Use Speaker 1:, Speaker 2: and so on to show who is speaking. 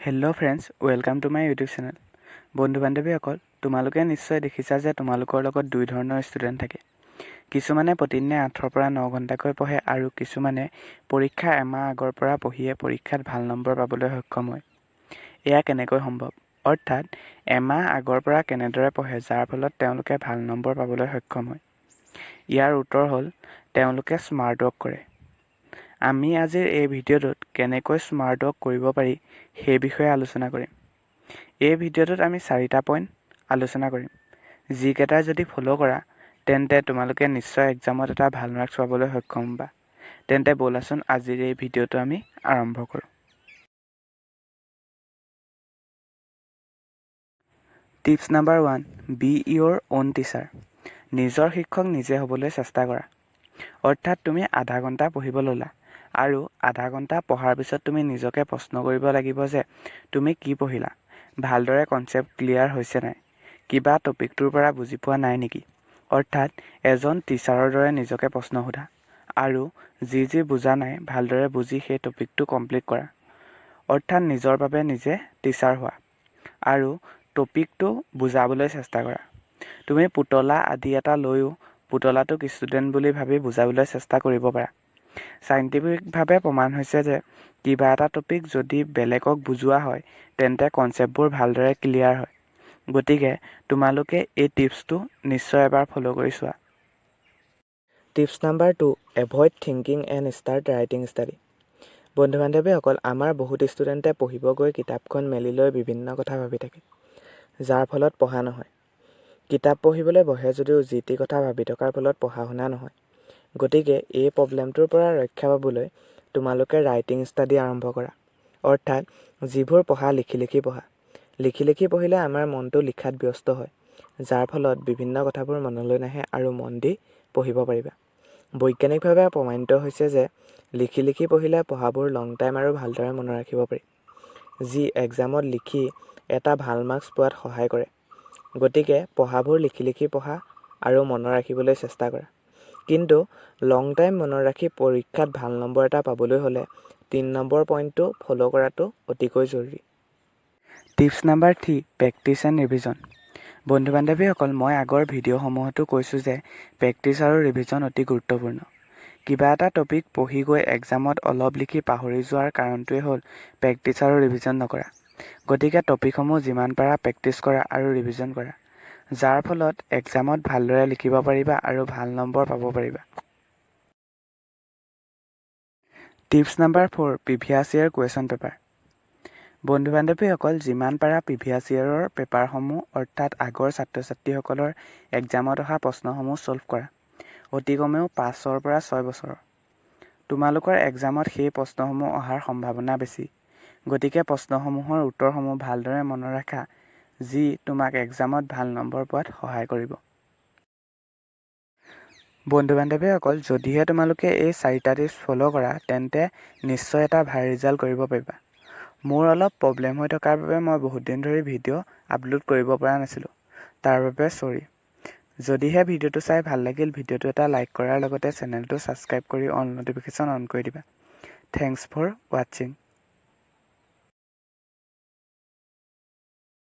Speaker 1: Hello friends, welcome to my YouTube channel. বন্ধু বান্ধৱীসকল, তোমালোকে নিশ্চয় দেখিছা যে তোমালোকৰ লগত দুই ধৰণৰ ষ্টুডেণ্ট থাকে। কিছুমানে প্ৰতিদিনে 8ৰ পৰা 9 ঘণ্টাকৈ পঢ়ে আৰু কিছুমানে পৰীক্ষা এমাহ আগৰ পৰা পঢ়িয়ে পৰীক্ষাত ভাল নম্বৰ পাবলৈ সক্ষম হয়। এয়া কেনেকৈ সম্ভৱ? অৰ্থাৎ এমাহ আগৰ পৰা কেনেদৰে পঢ়ে, যাৰ ফলত তেওঁলোকে ভাল নম্বৰ পাবলৈ সক্ষম হয়? ইয়াৰ উত্তৰ হ'ল, তেওঁলোকে স্মাৰ্ট ৱৰ্ক কৰে। আমি আজিৰ এই ভিডিঅ'টোত কেনেকৈ স্মাৰ্ট ৱৰ্ক কৰিব পাৰি, সেই বিষয়ে আলোচনা কৰিম। এই ভিডিঅ'টোত আমি চাৰিটা পইণ্ট আলোচনা কৰিম, যিকেইটা যদি ফ'ল' কৰা, তেন্তে তোমালোকে নিশ্চয় এক্সামত এটা ভাল মাৰ্কছ পাবলৈ সক্ষম হ'বা। তেন্তে ব'লাচোন, আজিৰ এই ভিডিঅ'টো আমি আৰম্ভ কৰোঁ। Tips number 1, be your own teacher. নিজৰ শিক্ষক নিজে হ'বলৈ চেষ্টা কৰা। অৰ্থাৎ তুমি আধা ঘণ্টা পঢ়িব ল'লা আৰু আধা ঘণ্টা পঢ়াৰ পিছত তুমি নিজকে প্ৰশ্ন কৰিব লাগিব যে তুমি কি পঢ়িলা, ভালদৰে কনচেপ্ট ক্লিয়াৰ হৈছে নাই, কিবা টপিকটোৰ পৰা বুজি পোৱা নাই নেকি? অৰ্থাৎ এজন টিচাৰৰ দৰে নিজকে প্ৰশ্ন সোধা আৰু যি যি বুজা নাই, ভালদৰে বুজি সেই টপিকটো কমপ্লিট কৰা। অৰ্থাৎ নিজৰ বাবে নিজে টিচাৰ হোৱা আৰু টপিকটো বুজাবলৈ চেষ্টা কৰা। তুমি পুতলা আদি এটা লৈও পুতলাটোক ষ্টুডেণ্ট বুলি ভাবি বুজাবলৈ চেষ্টা কৰিব পাৰা। চাইণ্টিফিকভাৱে প্ৰমাণ হৈছে যে কিবা এটা টপিক যদি বেলেগক বুজোৱা হয়, তেন্তে কনচেপ্টবোৰ ভালদৰে ক্লিয়াৰ হয়। গতিকে তোমালোকে এই টিপছটো নিশ্চয় এবাৰ ফ'ল' কৰি চোৱা। Tips number 2, avoid thinking and start writing study. বন্ধু বান্ধৱীসকল, আমাৰ বহুত ষ্টুডেণ্টে পঢ়িব গৈ কিতাপখন মেলি লৈ বিভিন্ন কথা ভাবি থাকে, যাৰ ফলত পঢ়া নহয়। কিতাপ পঢ়িবলৈ বহে যদিও যি টি কথা ভাবি থকাৰ ফলত পঢ়া শুনা নহয়। গতিকে এই প্ৰব্লেমটোৰ পৰা ৰক্ষা পাবলৈ তোমালোকে ৰাইটিং ষ্টাডি আৰম্ভ কৰা। অৰ্থাৎ যিবোৰ পঢ়া, লিখি লিখি পঢ়া। লিখি লিখি পঢ়িলে আমাৰ মনটো লিখাত ব্যস্ত হয়, যাৰ ফলত বিভিন্ন কথাবোৰ মনলৈ নাহে আৰু মন দি পঢ়িব পাৰিবা। বৈজ্ঞানিকভাৱে প্ৰমাণিত হৈছে যে লিখি লিখি পঢ়িলে পঢ়াবোৰ লং টাইম আৰু ভালদৰে মনত ৰাখিব পাৰি, যি এক্সামত লিখি এটা ভাল মাৰ্কছ পোৱাত সহায় কৰে। গতিকে পঢ়াবোৰ লিখি লিখি পঢ়া আৰু মনত ৰাখিবলৈ চেষ্টা কৰা। কিন্তু লং টাইম মনত ৰাখি পৰীক্ষাত ভাল নম্বৰ এটা পাবলৈ হ'লে 3 নম্বৰ পইণ্টটো ফ'ল' কৰাটো অতিকৈ জৰুৰী। Tips number 3, practice and revision. বন্ধু বান্ধৱীসকল, মই আগৰ ভিডিঅ'সমূহতো কৈছোঁ যে প্ৰেক্টিছ আৰু ৰিভিজন অতি গুৰুত্বপূৰ্ণ। কিবা এটা টপিক পঢ়ি গৈ এক্সামত অলপ লিখি পাহৰি যোৱাৰ কাৰণটোৱে হ'ল প্ৰেক্টিছ আৰু ৰিভিজন নকৰা। গতিকে টপিকসমূহ যিমান পাৰা প্ৰেক্টিছ কৰা আৰু ৰিভিজন কৰা, যাৰ ফলত এক্সামত ভালদৰে লিখিব পাৰিবা আৰু ভাল নম্বৰ পাব পাৰিবা। Tips number 4, previous year question paper. বন্ধু বান্ধৱীসকল, যিমান পাৰা প্ৰিভিয়াছ ইয়েৰৰ পেপাৰসমূহ, অৰ্থাৎ আগৰ ছাত্ৰ ছাত্ৰীসকলৰ এক্সামত অহা প্ৰশ্নসমূহ ছ'ল্ভ কৰা, অতি কমেও 5ৰ পৰা 6 বছৰৰ। তোমালোকৰ এক্সামত সেই প্ৰশ্নসমূহ অহাৰ সম্ভাৱনা বেছি। গতিকে প্ৰশ্নসমূহৰ উত্তৰসমূহ ভালদৰে মনত ৰাখা, যি তোমাক এক্সামত ভাল নম্বৰ পোৱাত সহায় কৰিব। বন্ধু বান্ধৱীসকল, যদিহে তোমালোকে এই চাৰিটা টিপছ ফ'ল' কৰা, তেন্তে নিশ্চয় এটা ভাল ৰিজাল্ট কৰিব পাৰিবা। মোৰ অলপ প্ৰব্লেম হৈ থকাৰ বাবে মই বহুত দিন ধৰি ভিডিঅ' আপলোড কৰিব পৰা নাছিলোঁ, তাৰ বাবে চৰি। যদিহে ভিডিঅ'টো চাই ভাল লাগিল, ভিডিঅ'টো এটা লাইক কৰাৰ লগতে চেনেলটো ছাবস্ক্ৰাইব কৰি অল ন'টিফিকেশ্যন অন কৰি দিবা। Thanks for watching.